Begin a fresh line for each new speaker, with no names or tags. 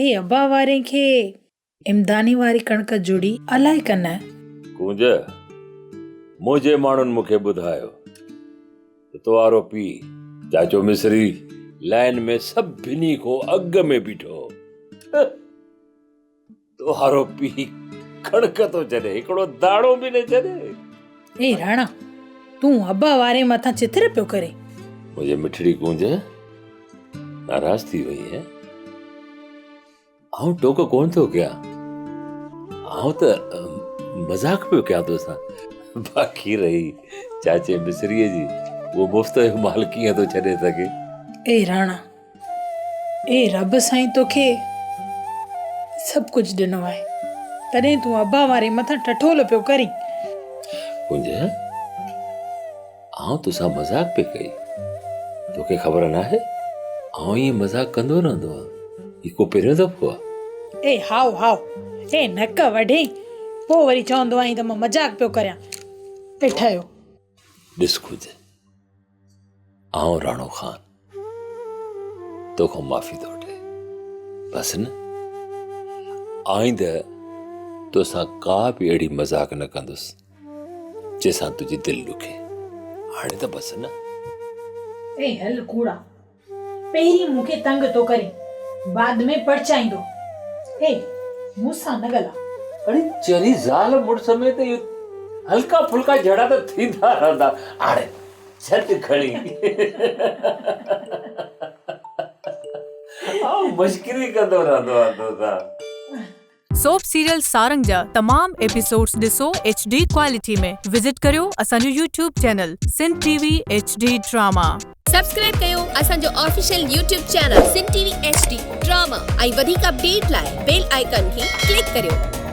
اي ابا واري کي امداني واري ڪڻڪ جڙي الائي ڪنه.
ڪونج، منهنجي ماڻهن مون کي ٻڌايو ته تو وارو پيء چاچو مصري لائين ۾ سڀني کان اڳ ۾ بيٺو هو. تو وارو پيء ڪڻڪ ٿو ڇڏي، هڪڙو داڻو به نه ڇڏي.
اي راڻا، تون ابا واري مٿان چٿر پيو ڪرين.
منهنجي مٺڙي ڪونج، ناراض ٿي وئين هين؟ آئون ٽوڪ ڪونه ٿو ڪيان، آئون ته مذاق پيو ڪيان توسان. باقي رهي چاچي مصريء جي، اهو مفت جو مال ڪيئن ٿو ڇڏي سگهي.
اي راڻا، اي رب سائين توکي سڀ ڪجهه ڏنو آهي، تڏهن تون ابا واري مٿان ٺٺول پيو ڪرين.
ڪنج، آئون توسان مذاق پئي ڪئي. توکي خبر ناهي، آئون ائين مذاق ڪندو رهندو آهيان. هي ڪو پهريون دفعو آهي.
اي هائو هائو، اي نڪ وڍين، پوء وري چوندو آهين ته مان مذاق پيو ڪريان. اي ٺهيو.
ڏس ڪجهه، آئون راڻو خان توکان معافي ٿو وٺي. بس نه، آئنده توسان ڪا به اهڙي مذاق نه ڪندس. جنهن سان تنهنجي دل ڏکي. هاڻي ته بس نه.
اي هل ڪوڙا، پهرين مون کي تنگ ٿو ڪرين، بعد ۾ پرچائيندو. اي مون سان نه ڳالهاء.
اڙي چري زال مڙس ۾ ته اهي هلڪا ڦلڪا جهيڙا ته ٿيندا رهندا. هاڻي ڇڏ کڻي. آئون مشڪري ڪندو رهندو آهيان توسان.
سوپ سيريل سارنگ جا تمام ايپيسوڊس ڏسو ايڇ ڊي ڪوالٽي ۾ وزٽ ڪريو اسان جو YouTube channel Sindh T V H D drama.
Subscribe ڪيو اسان جو official YouTube channel Sindh T V H D drama ۽ وڌيڪ اپڊيٽ لاء بيل آئيڪان کي ڪلڪ ڪريو.